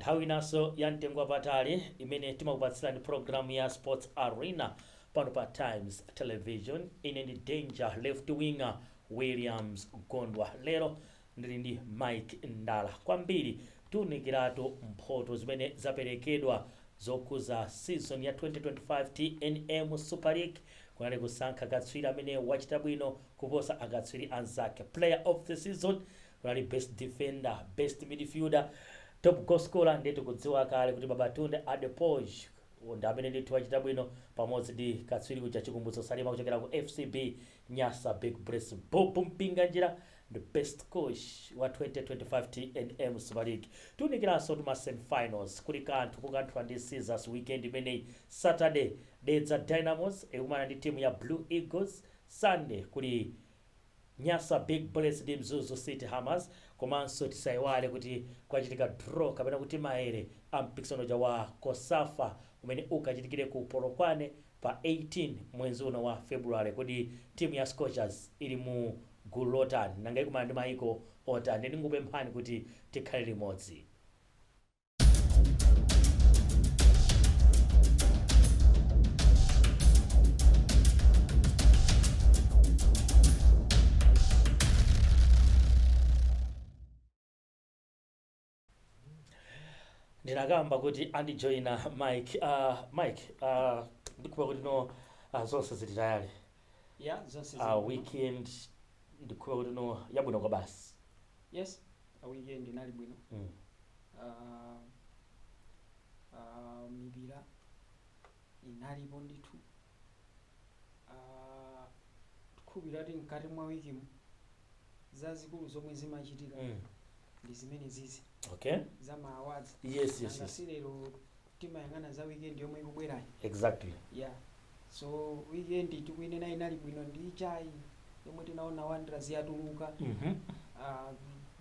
Nthawi inanso ya mtengo wapatali imene timakupatsirani programu ya Sports Arena pano pa Times Television. Ine ndi Danger Left Winger Williams Gondwa. Lero ndili ndi Mike Ndala. Kwambiri tiunikiratu mphoto zimene zaperekedwa zokhuza season ya 2025 TNM Super League. Kunali kusankha katswiri amene wachita bwino kuposa akatswiri anzake, player of the season, kunali best defender, best midfielder, top goal scorer. Ndiye tikudziwa kale kuti Babatunde Adepoju ndi amene ndithu wachita bwino, pamodzi ndi katswiri uja Chikumbutso Salima kuchokera ku FCB Nyasa Big Bullets. Bob Mpinganjira ndi best coach wa 2025 TNM Super League. Tiunikiranso tuma semifinals, kuli kanthu kukanthula ndi scissors weekend imeneyi. Saturday, Dedza Dynamos ikumana ndi timu ya Blue Eagles. Sunday kuli Nyasa Big Bullets ndi Mzuzu City Hammers. Komanso tisayiwale kuti kwachitika draw kapena kuti maere a mpikisano uja wa COSAFA umene ukachitikire ku Polokwane pa 18 mwezi uno wa February. Kodi timu ya Scorchers ili mu gulu lotani? Nanga ikumana ndi maiko otani? Ndingopemphani kuti tikhale limodzi. Ndinakamba kuti andijoyina Mike. Mike, ndikupa kuti no zonse zili tayali. Yeah, zonse zili bwino. Weekend ndikupa kuti no yabwino kwa basi. Yes, a weekend inali bwino. Mipira inalipo ndithu. Tikhulupirira kuti mkati mwa wikimu zazikulu zomwe zimachitika ndi zimene zizi za ma awards. Nanga si lero timayang'ana za weekend yomwe ikubwerayi? Exactly. Yeah, so weekend tikuinena inali bwino ndi ichayi yomwe tinaona Wanderers yatuluka,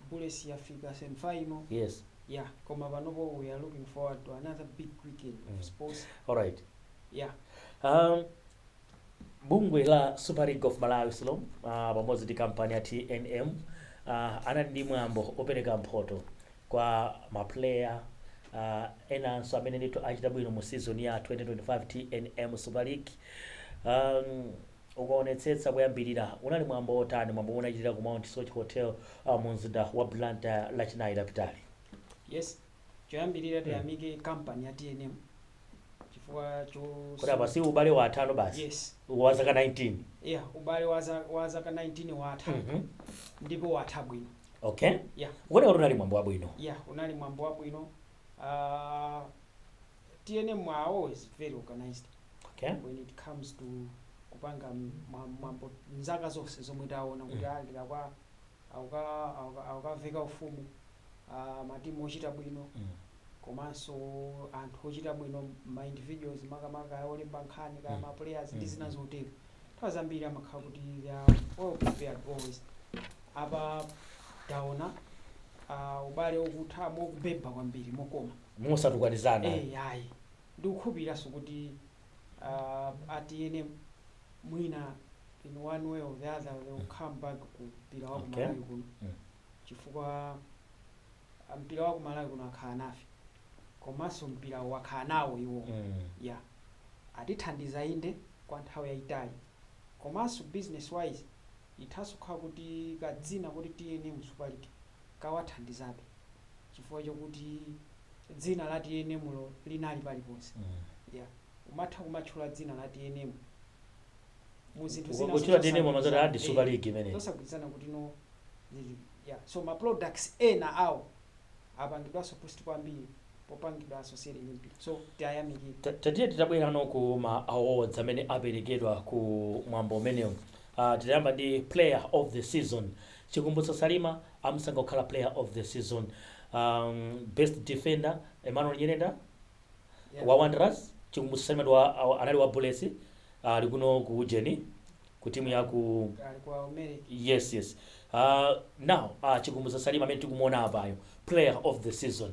Bullets yafika semifinal. Yeah, koma panopo we are looking forward to another big weekend of sports. All right. Yeah. Bungwe la Super League of Malawi, SULOM, pamodzi ndi kampani ya TNM anali ndi mwambo opereka mphoto kwa maplayer enanso amene ndithu achita bwino mu season ya 2025 TNM Super League. Ukaonetsetsa kuyambirira, unali mwambo otani, mwambo unachitika ku Mount Soche Hotel mu mzinda wa Blantyre Lachinayi lapitali? Yes, choyambirira tiyamike kampani ya TNM chifukwa cho Kuti apa si ubale wa athano basi? Yes. Wa zaka 19. Yeah, ubale wa zaka 19 watha ndipo watha bwino. Yeah. Ukuoneka kuti unali mwambo wabwino. Yeah, unali mwambo wabwino. TNM are always very organized when it comes to kupanga mwambo. Mzaka zonse zomwe taona kuti alira kwa akukaveka ufumu matimu ochita bwino komanso anthu ochita bwino, ma individuals, makamaka olemba nkhani kaya ma players ndi zina zotero, nthawi zambiri amakhala kuti they are well prepared always. Apa taona ubale ukutha mokubeba kwambiri, mokoma. Mosatukwanizana. Eh, ayi, ndikukhulupiriranso kuti a TNM mwina in one way or the other they will come back ku mpira wa ku Malawi kuno chifukwa mpira wa ku Malawi kuno akhala nafe, komanso mpira wakhala nawo iwo. Yeah, atithandiza inde kwa nthawi yayitali, komanso business wise ithanso kukhala kuti kadzina kuti TNM Super League kawathandizabe chifukwa chokuti dzina la TNM lo linali paliponse. Yeah, umatha kumatchula dzina la TNM mu zinthu zina Kutchula TNM amazoti adi Super League imeneyi. Zosagwirizana kuti no zili, yeah. So ma products ena awo apangidwanso boost kwambiri popangidwa associated ndi mpira, so tiyayamikire. Tatiye titabwerano ku ma awards amene aperekedwa ku mwambo umenewu. Titayamba ndi player of the season, Chikumbutso Salima amusankha kukhala player of the season. Best defender, Emmanuel Nyirenda wa Wanderers. Chikumbutso Salima ndi anali wa Bullets, ali kuno ku ujeni, ku timu ya ku Ali kwa America. Yes. Now Chikumbutso Salima amene tikumuona apayo, player of the season,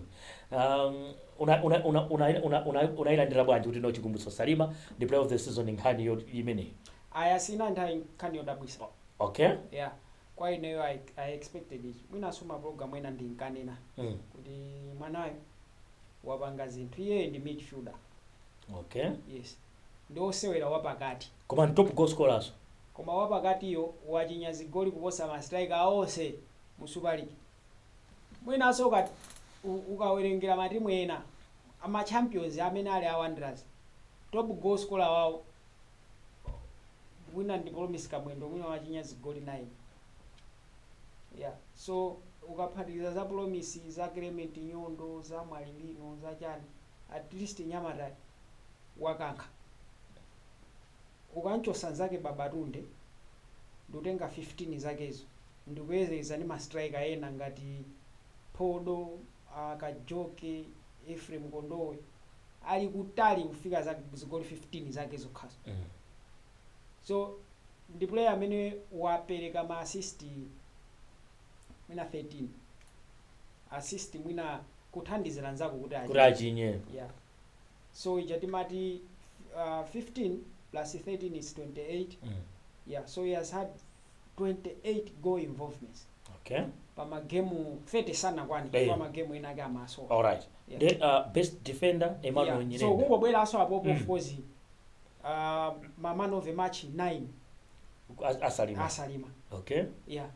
unayilandira bwanji kuti no, Chikumbutso Salima ndi player of the season, nkhani yo imeneyi? Aya, sina nthawi, nkhani yodabwisa. Yeah, kwa ineyo I expected it. Mwinanso ma program ena ndinkanena kuti mwanayo Wapanga zinthu. Iyeyo ndi midfielder. Yes, ndi osewera wapakati. Koma ndi top goal scorers. Koma wapakatiyo wachinya zigoli kuposa ma striker onse mu Super League. Mwinanso ukawerengera matimu ena ama champions amene ali a Wanderers, top goal scorer wawo mwina ndi Promise Kamwendo, mwina wachinya zigoli 9. Yeah, so ukaphatikiza za Promise, za Clement Nyondo, za Mwalilino, za chani, at least nyamata wakankha. Ukanchosa nzake Babatunde ndikutenga 15 zakezo, ndikuyezekeza ndi ma striker ena ngati Phodo, Kajoke, Ephraim Kondowe, ali kutali kufika za zigoli 15 zake zokhazo. So ndi player amene wapereka ma assist mwina 13 assist, mwina kuthandizira nzako kuti kuti achinye. Yeah, so ija timati 15 plus 13 is 28. Yeah, so he has had 28 goal involvements pa magemu 30 sanakwane, chifukwa magemu ena ake amasowa. Alright. Yeah. Then best defender, Emmanuel Yeah. So Nyirenda. kungobweranso apopo, of course, ma man of the match 9 Asalima. Asalima. Yeah,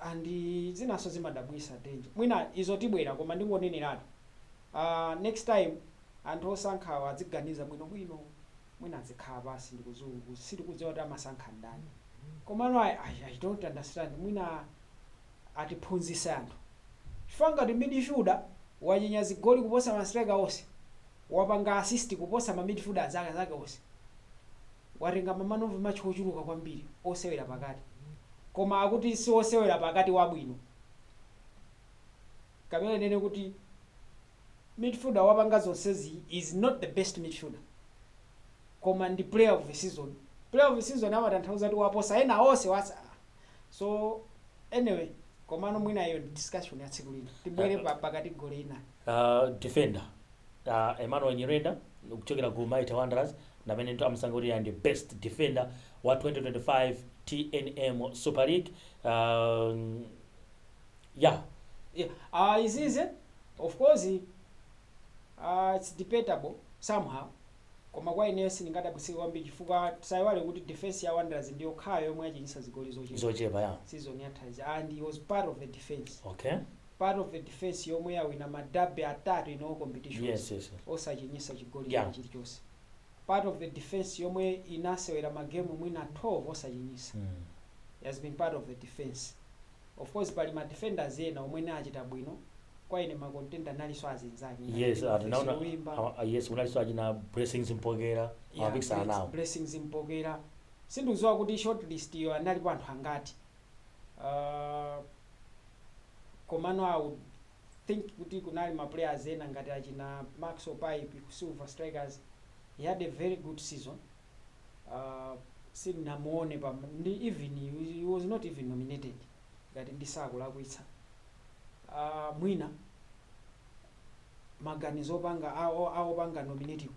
and zinaso zimadabwisa, Danger. Mwina izo tibwera, koma ndingoneneratu, next time anthu osankhawa aziganiza bwinobwino. Mwina azikhala pasi ndikuzungu, sitikudziwa kuti amasankha ndani, komano I don't understand. Mwina atiphunzitse anthu, chifukwa ngati midfielder wachinya zigoli kuposa ma striker onse, wapanga assist kuposa ma midfielder zake zake onse, watenga ma man of the match ochuluka kwambiri osewera pakati, koma akuti si osewera pakati wabwino, kapena nene kuti midfielder wapanga zonsezi is not the best midfielder, koma ndi player of the season. Player of the season amatanthauza kuti waposa ena onse wasa. So anyway, komano mwina iyo ndi discussion ya tsiku lina. Tibwere pa category ina. Defender Emmanuel Nyirenda kuchokera ku Mighty Wanderers namene ndo amasankha kuti ndi best defender wa 2025 TNM Super League. Yeah. Yeah. Izize of course, it's debatable somehow, koma kwa ineyo sindingadabwisike kwambiri, chifukwa tisayiwale kuti defense ya Wanderers ndiyo khayo yomwe yachinyisa zigoli zochepa zochepa, yeah. Season yathazi, and he was part of the defense, part of the defense yomwe yawina ma derby atatu in all competitions osachinyisa chigoli chilichonse, part of the defense yomwe inasewera magemu mwina 12 osachinyisa. He has been part of the defense. Of course pali ma defenders ena omwe nachita bwino. Kwa ine ma contender nalinso azinzake. Yes, tinaona. Wimba. Yes, kunalinso achina Blessings Mpokera. Yeah, amapikisana nawo. Blessings Mpokera, sindikudziwa kuti shortlist iyo analipo anthu angati, komano I would think kuti kunali ma players ena ngati achina Maxwell Pipe ku Silver Strikers. He had a very good season. Sindinamuone pa ndi even he was not even nominated, ngati ndisakulakwitsa. Mwina maganizo opanga awo opanga nominate.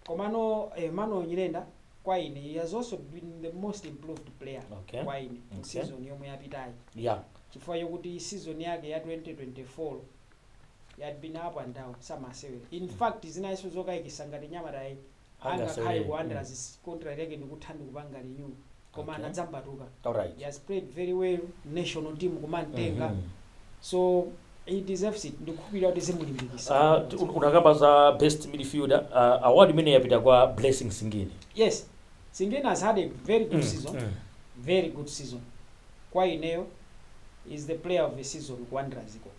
Komano Emmanuel Nyirenda kwa ine, he has also been the most improved player kwa ine season yomwe yapitayi, chifukwa chokuti season yake ya 2024 had been up and down, samasewera. In fact, zinayinso zokayikisa ngati nyamatayi angakhale ku Wanderers, contract yake ndikutha ndikupanga renew, koma anadzambatuka. He has played very well, national team kumantenga. So he deserves it. Ndikukhulupirira kuti zimulimbikisa. Unakamba za best midfielder, award imene yapita kwa Blessing Singini. Yes, Singini has had a very good season. Very good season. Kwa ineyo is the player of the season ku Wanderers iko.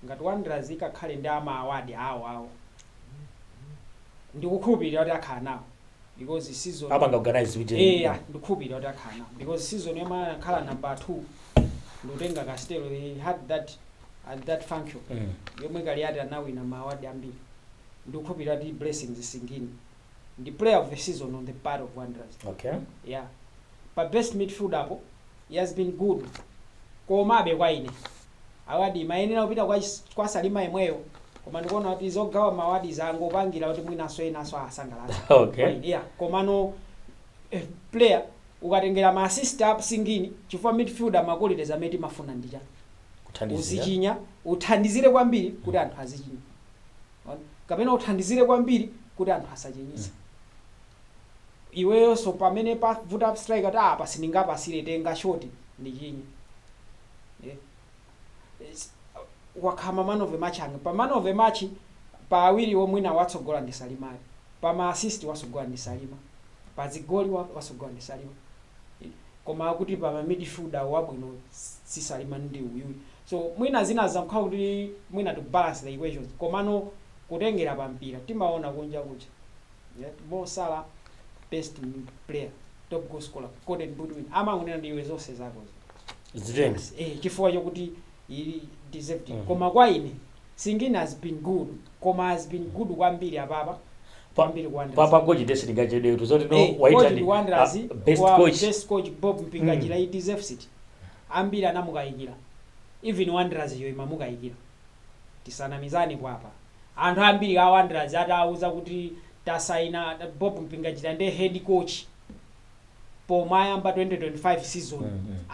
Ngati Wanderers ikakhale ndi ama award awo awo, ndikukhulupirira kuti akhala nawo because season Apanga organize kuti yeah, ndikukhulupirira kuti akhala nawo because season yomwe anakhala number 2 ndikutenga Castello, he had that and that function yomwe Kaliati anawina ma award ambiri. Ndikukhulupirira kuti Blessings Singini ndi player of the season on the part of Wanderers. Yeah, pa best midfielder apo he has been good, komabe kwa ine award imayenera kupita kwa Salima imweyo, koma ndikuona kuti zogawa ma award zangopangira kuti mwinaso enaso asangalatsa. Yeah, komano player ukatengera ma assist up Singini, chifukwa midfielder ma qualities amene timafuna ndicha Kuthandizira. uzichinya, uthandizire kwambiri kuti anthu azichinya. Kapena uthandizire kwambiri kuti anthu asachinyise. Iweyonso pamene pavuta striker, ta apa sindingapasire, tenga shot ndichinye. Yeah. Wakhama man of the match anga pa man of the match pa awiri, omwina watsogola ndi Salimayo, pa ma assist watsogola ndi Salima, pa zigoli watsogola ndi Salima. Koma akuti pa ma midfielder wabwino si Salima, ndi uyuyu. So mwina zina zamkhala kuti mwina to balance the equations, komano kutengera pa mpira timaona kunja kuja, yeah, Mo Salah, best player, top goal scorer, Golden Boot win, amangonena ndi iwe zonse zakozo zitenge. Chifukwa chokuti he deserved it. Koma kwa ine, Singini has been good, koma has been good kwambiri apapa, kwambiri ku Wanderers. Papa coach ndesi ndingachedwe zoti no Waita coach ndi Wanderers, best wa coach. Best coach Bob Mpinganjira. He deserves it. Ambiri anamukayikira, even Wanderers yo imamukayikira, tisanamizane kwapa. Anthu ambiri a Wanderers atawuza kuti tasaina Bob Mpinganjira ndi head coach pomayamba 2025 season,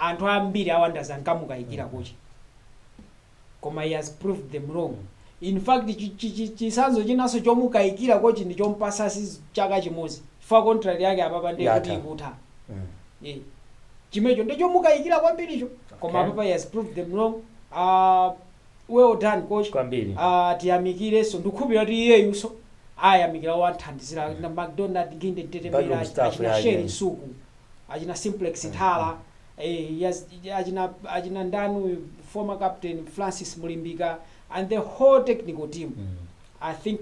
anthu ambiri a Wanderers ankamukayikira coach, koma he has proved them wrong. In fact, chitsanzo chinanso chomukayikira coach ndi chompasa chaka chimodzi, chifukwa contract yake apapa ndiye kuti Yatha. ikutha. Chimecho ndichomukayikira kwambiricho, koma apapa he has proved them wrong. Well done, coach. Kwambiri. Tiyamikirenso, ndikukhulupirira kuti iyeyunso ayamikira wanthandizira na McDonald Nginde Ntetemera, Backroom staff, achina Sheri Nsuku, achina Simplex Thala, achina ndanu, former captain Francis Mulimbika and the whole technical team. I think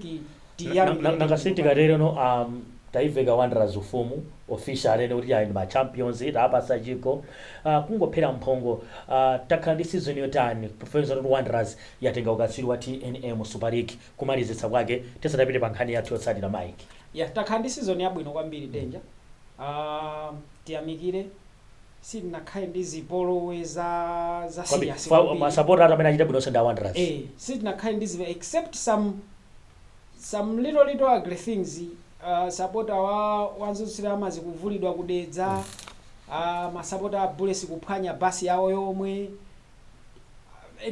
tiyamikire. Nakasi tikatero no taiveka Wanderers ufumu official ene kuti ayi ndi ma champions, tapasa chikho. Kungophera mphongo, takhala ndi season yotani pofenza kuti Wanderers yatenga ukatswiri wa TNM Super League kumalizitsa kwake, tisadapite pa nkhani yathu yotsatira, Mike? Yeah, takhala ndi season yabwino kwambiri, Danger. Tiyamikire, sitinakhale ndi zipolowe za serious kwambiri. Masapota atu amene achita bwinonse ndi a Wanderers. Sitinakhale ndi zipe except some little little ugly things, supporter wa wanzunzira amazi kuvulidwa kudedza, masapota a Bullets kuphwanya basi yawo yomwe,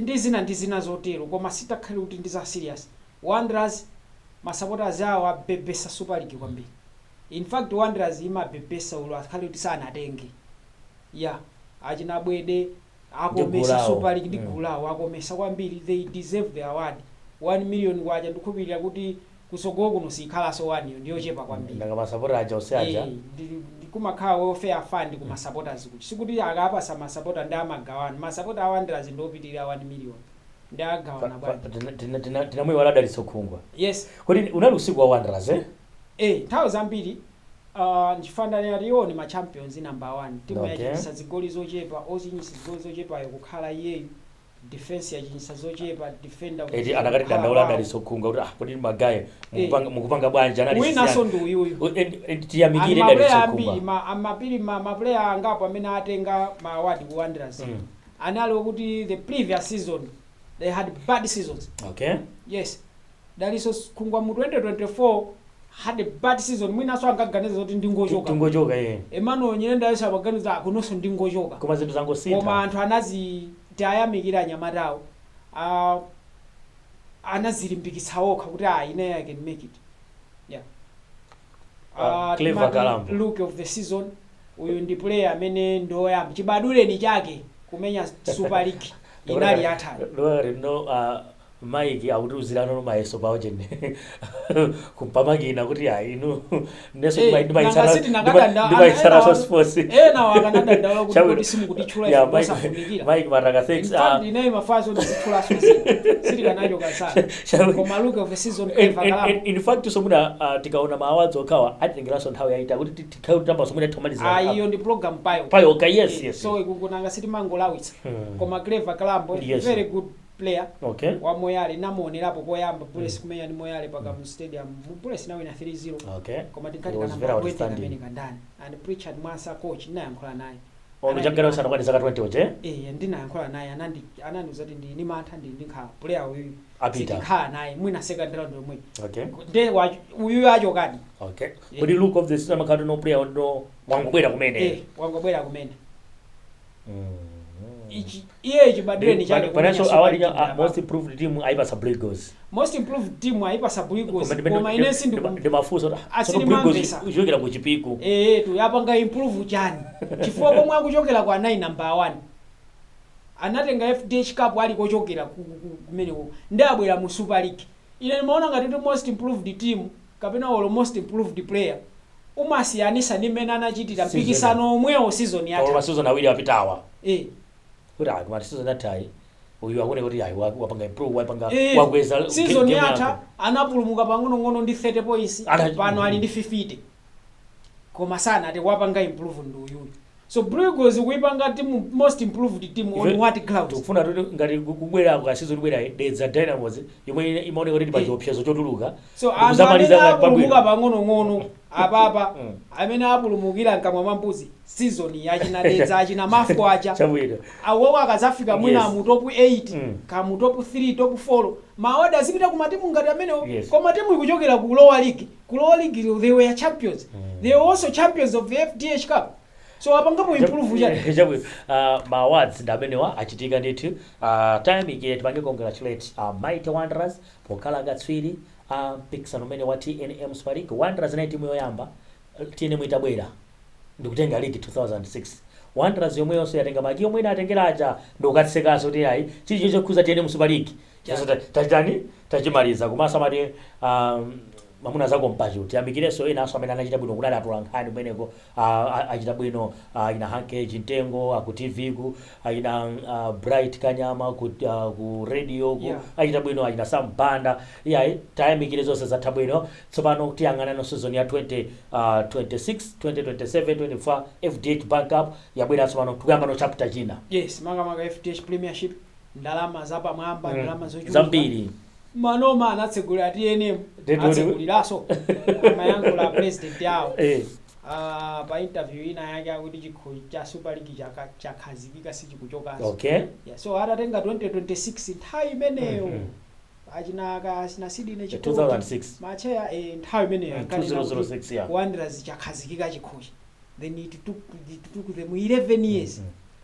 ndi zina ndi zina zotero, koma sitakhale kuti ndi za serious. Wanderers, masupporters awo abebesa Super League kwambiri. In fact, Wanderers imabebesa ulo akhale kuti sanatenge ya achina Bwede akomesa gulu lawo. Super League ndi gulu lawo akomesa kwambiri. They deserve the award, 1 million kwacha. Ndikukhulupirira kuti kusogolo kuno sikhalanso 1 yo, ndiyochepa kwambiri. Nanga masapota aja onse aja? Ndikumakhala welfare fund kuma supporters, kuti sikuti akapasa masapota ndi amagawana. Masapota a Wanderers ndiopitirira 1 million, ndi agawana bwanji? Tinamuyiwala Dalitso Khungwa. Yes. Kodi unali usiku wa Wanderers, eh? Nthawi zambiri nchifanana tione ma champions number 1, timu yachinyisa zigoli zochepa, ochinyisa zigoli zochepayo kukhala iyeyu, defense yachinyisa zochepa, defender Eti anakati kukhala dandaula wawo. Dalitso Khungwa kuti ah, kodi magaye mukupanga bwanji? Anali Winanso ndi uyuyu. Tiyamikire maplayer Dalitso ambiri Khungwa. amapiri maplayer angapo amene atenga ma award ku Wanderers anali okuti the previous season they had bad seasons. Yes, Dalitso Khungwa mu 2024 had a bad season, mwinanso ankaganiza kuti ndingochoka. Tingochoka, eh. Emmanuel Nyirenda yenso amaganiza, "Ah, kunonso ndingochoka." Koma zinthu zangosintha. Koma anthu anazi tayamikira anyamatawo, anazilimbikitsa okha kuti ah, ine I can make it, yeah. Clever Timati Kalambo. Rookie of the season, uyu ndi player amene ndoyamba chibaduleni chake kumenya Super League, inali yathayo. Lwari no Mike akutiuzira no mayeso pawo chene kumpamakina kuti ayi inu neso Nanga ndimayitsalaso sports. Ena akanadandaula kuti Chabwino. kuti simukutitchula Yeah, ife Mike, mosafunikira. Mike Mataka, thanks. In fact, ineyo mafaso ndizitchulaso sitikanachoka sana. Chabwino. Koma rookie of the season, Clever Kalambo. In fact, so muna tikaona ma awards okhawa atitengeranso nthawi yayitali kuti tikhale kutamba, so muna tikamaliza. Ah, iyo ndi program payo. Payo, yes. So ikunanga sitimangolawitsa. Koma Clever Kalambo, very good player wa Moyale, namuonerapo koyamba Bullets kumenya ndi Moyale paka mu stadium mu Bullets nawina 3-0. Koma tinkati It was kana very 20 outstanding. kamene kandani, and Pritchard Mwasa coach ndinayankhula naye. Ono chagala usana kwani zaka 20 oje? Eh, ndinayankhula naye, anandiuza kuti ndini mantha, ndili ndinkhala player uyu Apita. sitikhala naye mwina second round yomwe nde uyuyu achokadi. Okay. Kodi rookie of the season amakhala no player no wangobwera kumene? Eh, wangobwera kumene. Ichi iye chibadwireni chake kumenya Pananso Super award League ya apa. most improved team ayipasa Blue Eagles. Most improved team ayipasa Blue Eagles, koma ine sindikum Ndimafunsa Asili mamvesa. Kuchokera ku Chipiku. Eh, tu yapanga improve chani? Chifukwa komwe akuchokera kwa 9 number 1, anatenga FDH Cup ali kochokera kumeneko, ndi abwera mu Super League. Ine ndimaona ngati kuti most improved team kapena olo most improved player umasiyanisa ndi mmene anachitira Season. mpikisano omwewo season Olo yatha. ma season awiri apitawa. Eh. Kuti ayi, koma season yathayi uyu akuone kuti ayi, wapanga improve, wapanga Eh, wakweza season game yatha yake. anapulumuka pang'onong'ono ndi 30 points. Pano ali ndi 50, koma sanati wapanga improve ndi uyuyu. So Blue Eagles kuipanga team most improved team on what grounds? Tikufuna kuti ngati kubwera kwa season kubwera, Dedza Dynamos yomwe imaoneka kuti pa Eh. chiopsezo chotuluka. So anthu amene Ndikuzamaliza ngati apulumuka pabwino. pang'onong'ono apapa, amene apulumukira mkamwa mwa mbuzi season yachina Dedza, achina Mafco aja, awowo akazafika mwina mu top 8, ka mu top 3, top 4, ma award azipita ku matimu ngati amenewo. Koma timu ikuchokera ku lower league. Ku lower league they were champions. They were also champions of the FDH Cup, so apangapo improve chani? Chabwino, ma awards ndi amenewa achitika ndithu. Tayamikire, tipange congratulate Mighty Wanderers pokhala akatswiri a mpikisano umene wa TNM Super League. Wanderers inali timu yoyamba TNM itabwera ndikutenga league 2006. Wanderers yomweyonso yatenga maki yomwe inatengera aja ndikukatsekaso kuti ayi, chilichonse chokhuza TNM Super League tachitani, tachimaliza. Komanso amati mamuna zako mpacho. Tiyamikirenso enanso amene anachita bwino. Kunali atolankhani kumeneko, achita bwino, ina Hanke Chintengo aku TV ku, achina Bright Kanyama ku radio ku, achita bwino achina Sam Banda. Iyayi, tayamikire, zonse zatha bwino. Tsopano tiyang'anano season ya 20 26 2027 24. FDH Bank Cup yabwera tsopano, tikuyamba no chapter china. Yes, makamaka FDH Premiership, ndalama zapamwamba, ndalama zochuluka Zambiri. Manoma anatsegulira TNM, atseguliranso, amayankhula president yawo pa interview ina yake akuti chikho cha Super League chakhazikika, sichikuchokanso. Yeah, so atatenga 2026, nthawi imeneyo achinaka achina Sidine Chikoti, 2006. macheya, nthawi imeneyo ankanena kuti 2006, yeah. Wanderers chakhazikika chikhochi. Then it took them 11 years.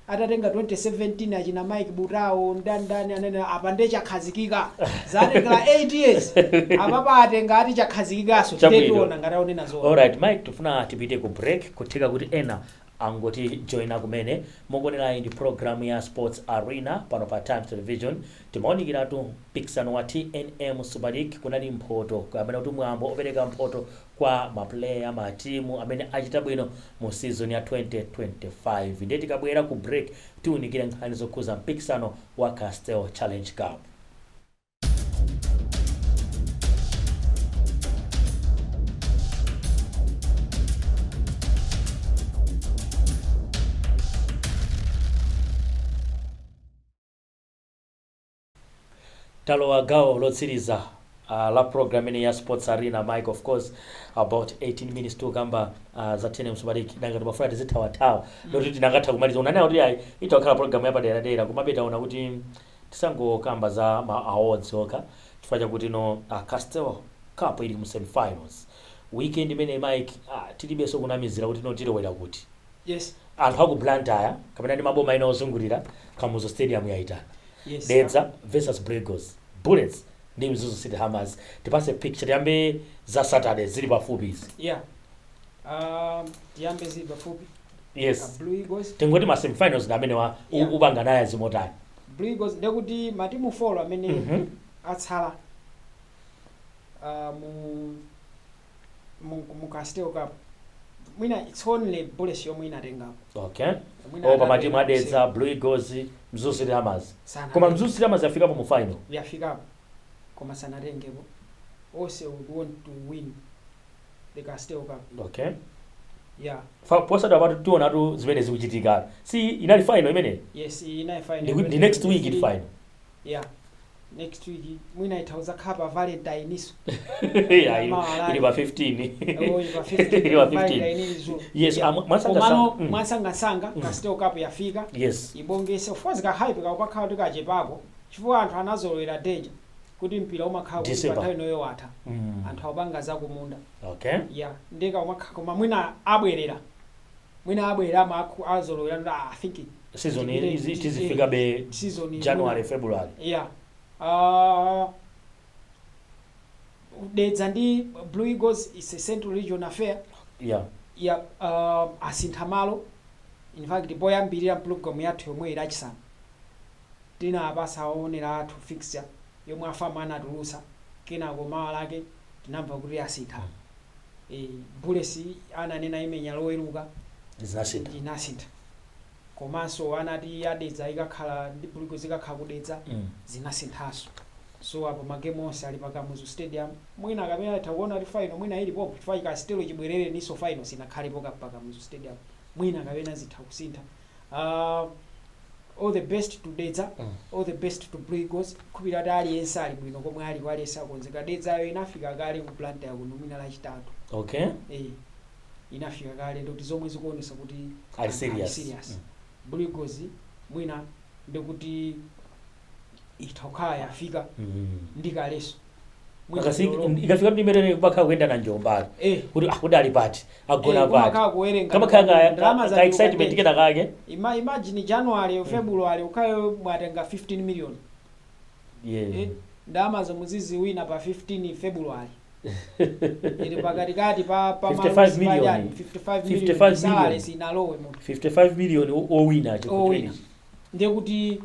Atatenga 2017, achina Mike Butao ndandani anene apa nde chakhazikika, zatengera 8 years. Apapa atenga, ati chakhazikikaso. Chabwino. Tetiona ngati aonena zona. Alright Mike, tifuna tipite ku break. Kutheka kuti ena angoti joina kumene, mukuonerayi ndi program ya Sports Arena pano pa Times Television. Timaonikiratu mpikisano wa TNM Super League. Kunali mphoto amene kuti mwambo opereka mphoto kwa ma player, matimu amene achita bwino mu season ya 2025. Ndiye tikabwera ku break tiwunikire nkhani zokhuza mpikisano wa Castel Challenge Cup. Talowa gawo lotsiriza la program ine ya Sports Arena. Mike, of course, about 18 minutes to kamba za TNM Super League. Nanga timafuna tizithawathawa loti tinakatha kumaliza. Unanena kuti ayi, itakhala program yapaderadera, komabe taona kuti tisangokamba za ma awards okha chifukwa chakuti no Castel Cup ili mu semifinals weekend imene, Mike. Tilibenso kunamizira kuti no tilowera kuti anthu aku Blantyre kapena ndi maboma ena ozungulira, Kamuzu Stadium yayitana. Dedza versus Blue Eagles, Bullets ndi Mzuzu City Hammers. Tipase picture, tiyambe za Saturday zili pafupi izi. Yeah, tiyambe zili pafupi. Blue Eagles. Tingoti ma semifinals ndi amene wa upanga naye azimotani? Blue Eagles, ndekuti matimu 4 amene atsala mu Castel Cup, mwina it's only Bullets yomwe inatengapo. Mwina Opa matimu anatatu a Dedza, Blue Eagles, Mzuzu City Hammers. Sana. Koma Mzuzu City Hammers yafikapo mu final. Yafikapo koma sanatengepo. Onse would want to win the Castel Cup. Yeah. Posada patu tionatu zimene zikuchitika. Si inali final imene? Yes, inayi final. Ndi next week ili final. Yeah, next week. Mwina ithauza khapa Valentine iso. Yeah, ili pa 15. Oh, ili pa 15. Ili pa 15. Valentine izo. Yes. Yeah. Mwasangasanga. Komano mwasangasanga Castel Cup yafika. Ibongese, of course, ka hype kakukakhala tikachepako chifukwa anthu anazolowera danger kuti mpira umakhala kuti pa December. nthawi inoyo watha, anthu akupanga zakumunda. Yeah, ndeka umakhala, koma mwina abwerera. Mwina abweramo azolowera, I think Season tizifikabe season January, February. Yeah, Dedza ndi Blue Eagles is a Central Region affair. Yeah, asintha malo. In fact, poyambirira program yathu yomwe ilachisanu tinapasa aonera athu fixture yomwe afama anatulusa, kenako mawa lake tinamva kuti asintha. Bullets ananena imenya Loweruka. Zinasintha. Inasintha. Komanso anati adedza ikakhala ndi Blue Eagles ikakhala kudedza. Zinasinthanso. So apo magemu onse ali pa Kamuzu Stadium. Mwina kapena atha kuona kuti final mwina ilipopo, chifukwa Castel chibwerere niso final sinakhalepo pa Kamuzu Stadium. Mwina kapena zitha kusintha. All the best to Dedza. All the best to Blue Eagles. Khupira kuti aliyense ali bwino komwe ali, aliyense akonzeka. Dedzayo inafika kale ku Blantyre kuno mwina Lachitatu. Inafika kale, ndikuti zomwe zikuonesa kuti Ali serious. Serious. Blue Eagles mwina ndikuti itha kukhala yafika ndikalenso. Ikafika mdimerere kubakhala kuyenda na njombali kuti kuti ali pati, agona pati. Kumakhala kuwerenga. Kamakhala Ndalama ka zachuluka. Excitement kena kake. Imagine January, February ukhale mwatenga 15 million. Ndalama zomwe ziziwina pa 15 February ili pakatikati pa 55 maluzi million. pachani, 55 million. 55 million. Salary sinalowe munthu. 55 million owina. Owina. Ndiye kuti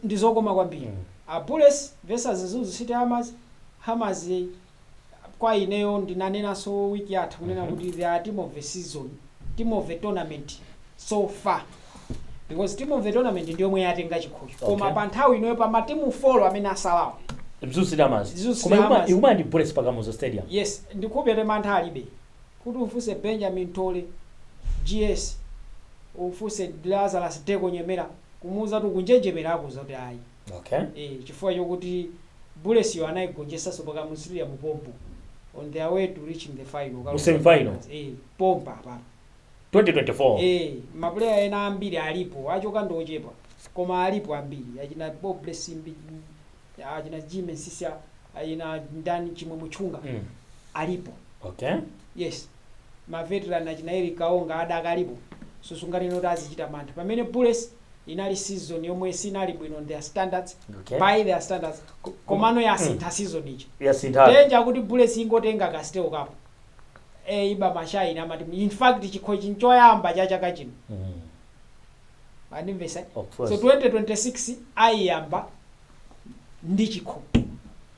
ndizokoma kwambiri. A Bullets versus Mzuzu City Hammers. Hammers, kwa ineyo ndinanenanso wiki yatha kunena kuti they are team of the season, team of the tournament so far, because team of the tournament ndiyomwe yatenga chikhocho, koma pa nthawi inoyo pa matimu 4 amene asalawo, Mzuzu City Hammers. Mzuzu City Koma Hammers. ikuma ndi Bullets pa Kamuzu Stadium. Yes, ndikupete mantha alibe kuti ufunse Benjamin Tole GS, ufunse Lazarus Deko Nyemera, kumuuza kuti kunjenjemera, akuza kuti ayi. Chifukwa chokuti Bullets yo anayigonjetsanso pa Kamuzu Stadium pompo on their way to reaching the final. Mu semi-final. Pompa papa. 2024. Mapuleya ena ambiri alipo, achoka ndochepa, koma alipo ambiri, achina Bob Simbi, achina Jimmy Sisia, achina ndani, Chimwemwe Chunga. Alipo. Yes, maveteran achina Eric Kaonga adakalipo, susunganino kuti azichita mantha, pamene Bullets inali season yomwe sinali bwino on their standards, by their standards, komano yasintha season iji. Yasintha. Danger kuti Bullets ingotenga Castel Cup, iba mashaini amati. In fact, chikho chinchoyamba cha chaka chino. Andimvesa? Of course. So 2026 ayiyamba ndi chikho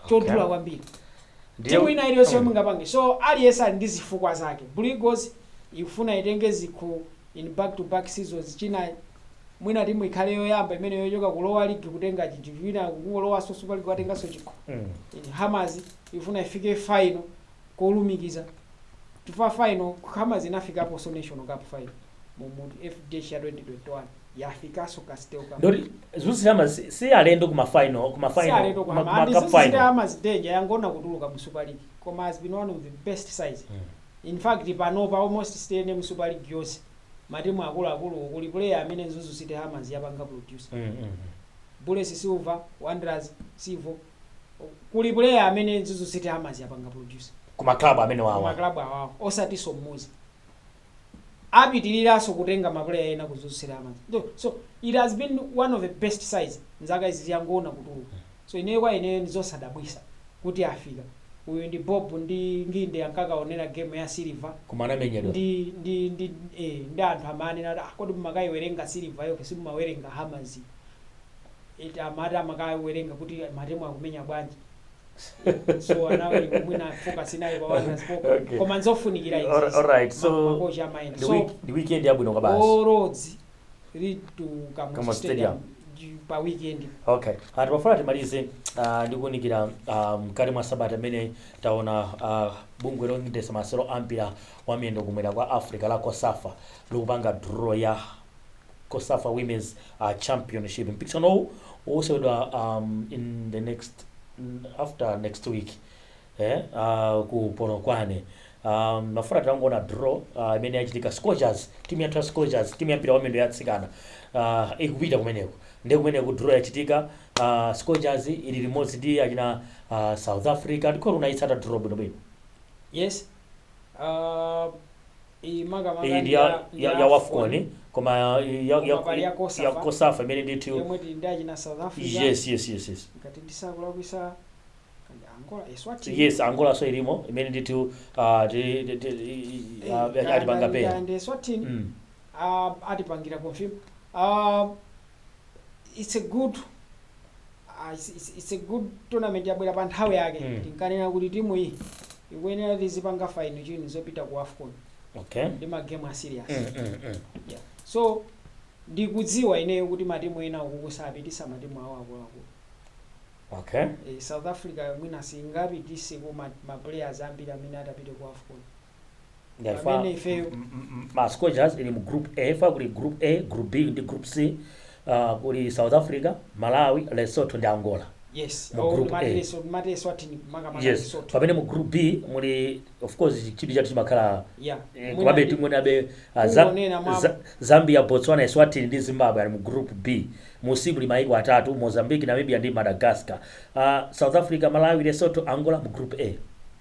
chodula kwambiri. Timu ina iliyonse yomwe ingapange, so aliyense ali ndi zifukwa zake. Blue Eagles ikufuna itenge zikho in back to back seasons. China mwina timu ikhale yoyamba imene yochoka ku lower league kutenga chinthu, wina kungolowanso Super League watenganso chikho. Hammers ifuna ifike final kolumikiza, chifukwa final Hammers inafikaponso National Cup final mu FDH ya 2021, yafikanso Castel Cup. Ndoti Mzuzu Hammers si alendo kuma final, kuma final, Si alendo kuma cup final. Hammers danger yangona kutuluka mu Super League, koma has been one of the best sides. In fact, panopa almost staying mu Super League yonse, matimu akuluakulu kuli player amene Mzuzu City Hammers yapanga produce. Bullets Silver, Wanderers Silver, kuli player amene Mzuzu City Hammers yapanga produce. Kuma club amene wawa. Kuma club awawa, osatinso mmodzi. Apitiriranso kutenga maplayer ena ku Mzuzu City Hammers. So it has been one of the best sides nzaka izi, yangona kutuluka. So ineyo, kwa ineyo, ndizosadabwisa kuti afika. Uyu ndi Bob ndi Nginde ankakaonera game ya Silver. Koma anamenyedwa. Ndi anthu amanena kuti, "Ah, kodi mumakayiwerenga Silver yokha, simumawerenga Hammers?" Iti amati amakayiwerenga kuti matimu akumenya bwanji, so anawerenga mwina focus inayo pa Wanderers po. Koma nzofunikira izi. Alright, so makocha amayenda. ndi So ndi weekend yabwino kwa basi. All roads lead to Kamuzu Kamuzu Stadium pa weekend. Okay, timafuna timalize ndikuwunikira mkati mwa sabata amene taona bungwe loyendetsa masewero ampira wa miyendo kumwera kwa Africa la COSAFA likupanga draw ya COSAFA Women's Championship. Mpikisanowu usewedwa in the next after next week ku Polokwane. Mafuna titangoona draw imene yachitika. Scorchers, timu yathu ya Scorchers, timu ya mpira wa miyendo yatsikana, ikupita kumeneko. Ndiye kumeneko draw yachitika, Scorchers ili limodzi ndi achina South Africa. Ndikhoti unayitsata draw bwinobwino. Yes, Iyi makamaka Iyi ndi ya WAFCON, koma Koma pali ya ya COSAFA. COSAFA imene ndithu Yomwe tili ndi achina South Africa. Yes. Ngati ndisakulakwisa, kandi Angola, Eswatini. Yes, Angola so ilimo imene ndithu atipanga pair. Ndi Eswatini. Atipangira confirm. It's a good tournament, yabwera pa nthawi yake. Tinkanena kuti timu iyi ikuyenera tizipanga fine tune zopita ku AFCON ndi magemu a serious. Yeah. So ndikudziwa ineyo kuti matimu ena ukuku sapitisa matimu awo akuluakulu. South Africa mwina singapitise ma players ambiri amene atapite ku AFCON. Pamene ifeyo Ma Scorchers ili mu Group A. Fa kuli Group A, Group B ndi Group C. Kuli South Africa, Malawi, Lesotho ndi Angola Yes. Mu Oh, Group A. mati Eswatini, makamaka Lesotho. Pamene mu Group B muli, of course, chidwi chathu chimakhala komabe timuonabe Kungonena Zambia, Botswana, Eswatini ndi Zimbabwe ali mu Group B. Mu C muli maiko atatu: Mozambique, Namibia ndi Madagascar. South Africa, Malawi, Lesotho, Angola mu Group A.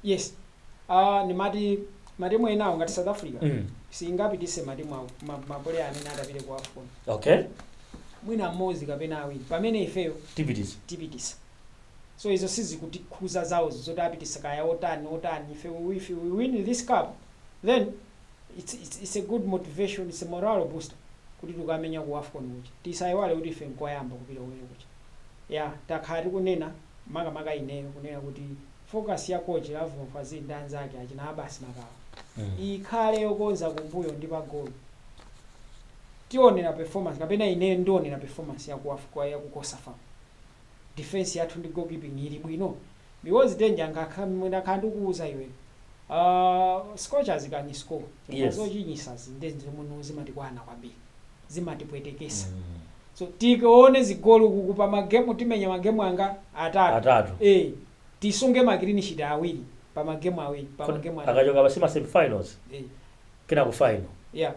Yes, ndimati matimu enawo ngati South Africa singapitise matimu awo, ma player amene atapite ku AFCON, mwina mmodzi kapena awiri, pamene ifeyo Tipitisa. Tipitisa. So izo sizikutikhuza zawo zoti apitisa kaya otani otani. If we win this cup, then it's a good motivation, it's a moral booster kuti tikamenya ku AFCON kuja. Tisayiwale kuti ife nkoyamba kupita kumene kuja. Ya, takhala tikunena, makamaka ineyo, kunena kuti focus ya coach Lovemore Fazili ndi anzake achina Abasi Makawa ikhale yokonza kumbuyo ndi pagolo. Tionera performance, kapena ineyo ndionera performance ya ku AFCON, ya ku COSAFA. Defense yathu ndi goalkeeping ili bwino, because danger ngakhala ndikuuza iwe, Scorchers can score. Zochinyisa ndi zomwe zimatikwana kwambiri, zimatipwetekesa. So tikaone zigoli uku pa magemu, timenya magemu anga atatu. Atatu. Tisunge ma clean sheet awiri pa magemu awiri, pa magemu atatu. Akachoka pasima semifinals, kena ku final. Yeah,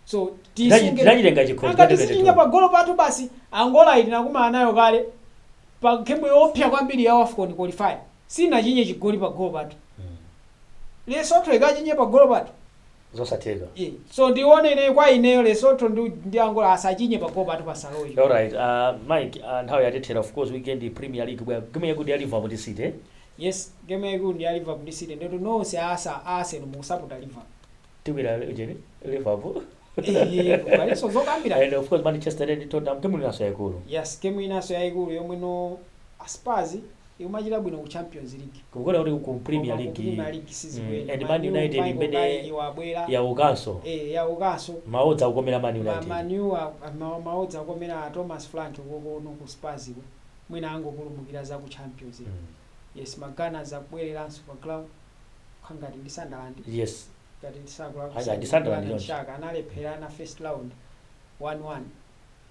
so tisunge Tinachitenga chikho anga 2022. Tizichinya pa golo pathu basi. Angola ili nakumana nayo kale pa gemu yoopsa kwambiri ya AFCON qualifier, sinachinye chigoli pa golo pathu. Lesotho ikachinye pa golo pathu? Zosatheka. Yeah. So ndione ine, kwa ineyo, Lesotho ndi Angola asachinye pa golo pathu pasaloyo. Alright, Mike, nthawi yatithera. Of course, weekend Premier League bwa game yakuti ya Liverpool ndi City, eh? Yes, game yaikulu ndi ya Liverpool ndi City. Ndeto nonse asa Arsenal mukusapota Liverpool. Tikwira ujeni Liverpool. Palinso zokambira. And of course Manchester United, Tottenham, game inaso yaikulu. Yes, game inaso yayikulu yomwe no Spurs ikumachita bwino ku Champions League. Kukuona kuti ku Premier Koma ku League Premier League sizikuyenda. And Man United Michael imene Carrick wabwera. Yaukanso. Yaukanso. Maodza kukomera Man United. Manu maodza akomera Thomas Frank kokono ku Spurs ko. Mwina angopulumukira za ku Champions League. Yes, ma Gunners akubwereranso pa ground khangati ndi Sunderland. Ngati ndisakula. Ayi, ndi Sunderland yonse. Shaka analepherana first round 1-1.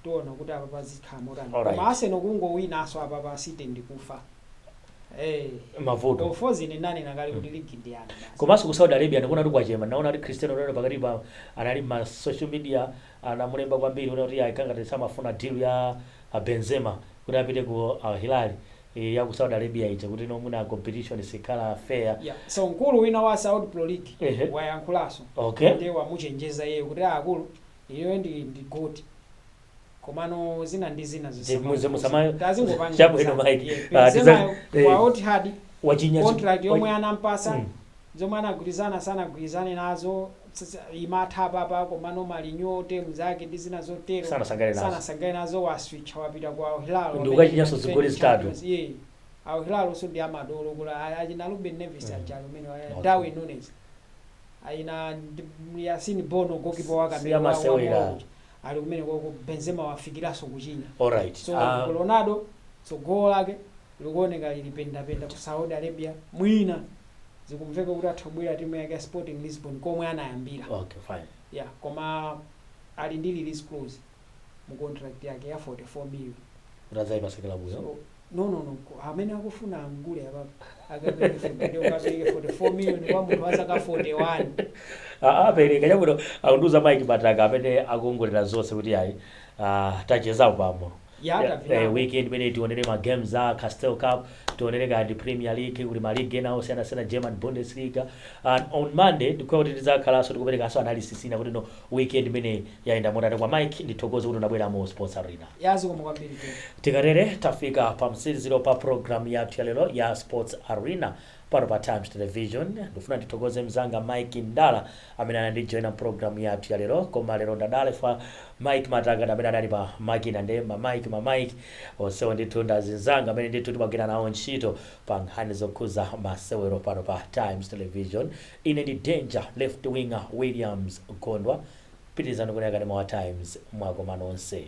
Tiona kuti apa pazikhala motani. Koma Arsenal kungowinaso apa pa City ndikufa. Mavuto. Of course ine nane nakale kuti ligi ndi yana basi. Komanso ku Saudi Arabia ndikuona kuti kwachema. Naona kuti Cristiano Ronaldo pakati pa anali ma social media anamulemba kwambiri kuti aikangati samafuna deal ya a Benzema kuti apite ku Al Hilal, ya ku Saudi Arabia ija, kuti no mwina competition sikhala fair. Yeah. So mkulu wina wa Saudi Pro League wayankhulanso. Ndiye wamuchenjeza iye kuti akulu, iyeyo ndi goat, komano zina ndi zina. Musama- Chabwino, Mike. Benzema wa Etihad wachinya contract yomwe anampasa, zomwe anagwirizana sanagwirizane nazo, imatha papa, komano ma renew term zake ndi zina zotero. Sanasangale nazo. Sanasangale nazo, waswitcha wapita ku Al Hilal. Ndi ukachinyanso zigoli zitatu. Yeah, Al Hilal so ndi amadolo kula achina Ruben Neves ajali umene Darwin Nunes, ayina Yasin Bono, goalkeeper wa Si Cameroon, amasewera. wa Morocco, ali kumene koko. Benzema wafikiranso kuchinya. So Ronaldo tsogolo lake likuoneka lili pendapenda ku Saudi Arabia. Mwina zikumveka kuti atha kubwera timu yake ya Sporting Lisbon komwe anayambira. Okay, fine. Yeah, koma ali ndi release clause mu contract yake ya 44 million. Utadzayipasa klabuyo. So no, amene akufuna angule apapo akapereke, ukapereke 44 million kwa munthu wa zaka 41? Apereka. Chabwino, akundiuza Mike Mataka amene akuongolera zonse kuti ayi, tachezapo pamo. Ya. Weekend imene tionere ma games a Castel Cup. Tionere ngati Premier League, kuli maligi ena osiyanasiyana, German Bundesliga. And on Monday ndikuwa kuti tidzakhalanso tikuperekanso analysis ina kuti no, weekend imene yayenda motani. Kwa Mike, ndithokoze kuti unabwera mu Sports Arena. Yazikomo kwambiri, Ken. Tikatere tafika pa mtsiriziro pa program yathu ya lero ya Sports Arena pano pa Times Television. Ndifuna ndithokoze mzanga Mike Ndala amene anandijoina program yathu ya lero. Koma lero ndadala fa Mike Matanga amene anali pa makina, nde ma Mike, ma Mike onsewo ndithu ndazinzanga amene ndithu timagwira nawo ntchito pa nkhani zokhuza masewero pano pa Times Television. Ine ndi Danger Left Winger Williams Gondwa. Pitirizani kuonera kanema wa Times. Mwakoma nonse.